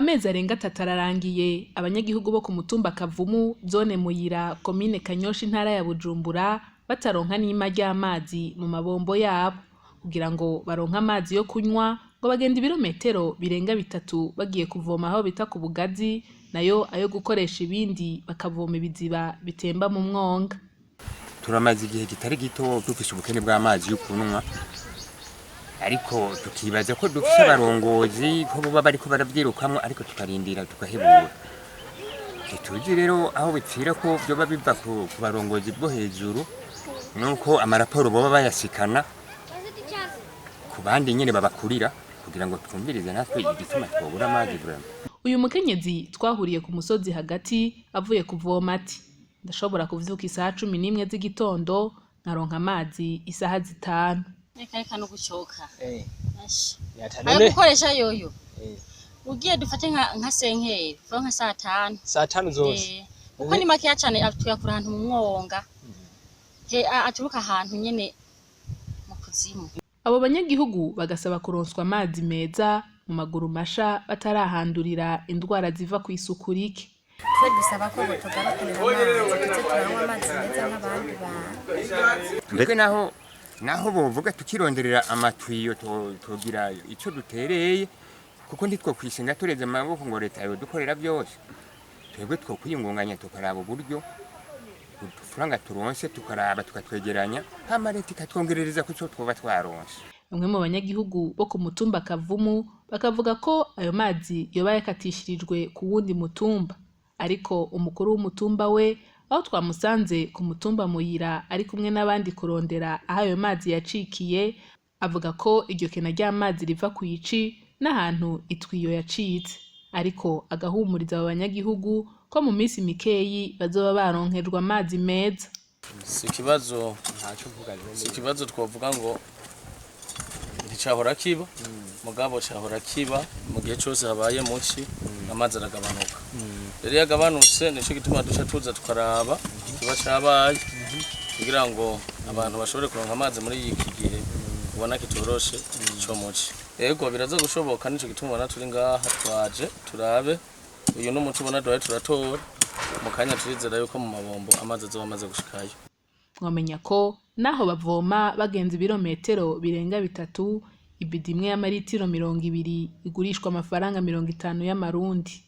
Amezi arenga atatu ararangiye abanyagihugu bo ku mutumba Kavumu, zone Muyira, komine Kanyosha, intara ya Bujumbura bataronka n'ima ry'amazi mu mabombo yabo. Kugira ngo baronke amazi yo kunywa ngo bagenda ibirometero birenga bitatu bagiye kuvoma aho bita ku Bugazi, nayo ayo gukoresha ibindi bakavoma ibiziba bitemba mu mwonga. Turamaze igihe kitari gito dufise ubukene bw'amazi yo kunywa, ariko tukibaza ko dufise abarongozi ko boba bariko baravyirukamwo, ariko tukarindira tugahebura. Ntituzi rero aho bipfira, ko vyoba biva ku barongozi bo hejuru, nuko amaraporo boba bayasikana ku bandi nyene babakurira, kugira ngo twumvirize natwe igituma twobura amazi vraiment. Uyu mukenyezi twahuriye ku musozi hagati avuye kuvoma ati: "Ndashobora kuvyuka isaha 11 z'igitondo nkaronka amazi isaha 5." Reka reka, no gucoka. Asha. Yata Ayo none gukoresha yoyo. Ugiye dufate nka senkeri, vuga nka saa tanu. Saa tanu zose? Eh, kuko ni makeya cane, tuyakura ahantu mu mwonga. He aturuka ahantu nyene mu kuzimu. Abo banyagihugu bagasaba kuronswa amazi meza mu maguru masha batarahandurira indwara ziva kw'isuku rike. Twe dusaba ko botugarukanira amazi, tuze turanywa amazi meza nk'abandi bantu. Twebwe naho bovuga tukironderera amatiyo, togira ico dutereye, kuko ntitwokwisenga tureze amaboko ngo leta yodukorera byose. Twebwe twokwiyungunganya, tukaraba uburyo udufaranga turonse, tukaraba tukatwegeranya, hama leta ikatwongerereza kuco twoba twaronse. Bamwe mu banyagihugu bo ku mutumba Kavumu bakavuga ko ayo mazi yoba yakatishirijwe ku wundi mutumba, ariko umukuru w'umutumba we, aho twamusanze ku mutumba Muyira ari kumwe n'abandi kurondera aho ayo mazi yacikiye, avuga ko iryo kena ry'amazi riva kw'ici n'ahantu itwiyo yacitse, ariko agahumuriza abo banyagihugu ko mu minsi mikeyi bazoba baronkejwe amazi meza. Si ikibazo. Ntacyo mvuga rero. Si ikibazo twovuga ngo nticahora kiba, mugabo cahora kiba mu gihe cose habaye muci, amazi aragabanuka. Rero iyo agabanutse, nico gituma duca tuza tukaraba ikiba cabaye, kugira ngo abantu bashobore kuronka amazi muri iki gihe ubona kitoroshe co muci. Ego, biraza gushoboka, nico gituma ubona turi ngaha, twaje turabe. Uyu n'umuti ubona duhaye, turatora mu kanya, turizera yuko mu mabombo amazi azoba amaze gushikayo. Mwomenya ko naho bavoma bagenza ibirometero birenga bitatu, ibido imwe y'amaritiro 20 igurishwa amafaranga 50 y'amarundi.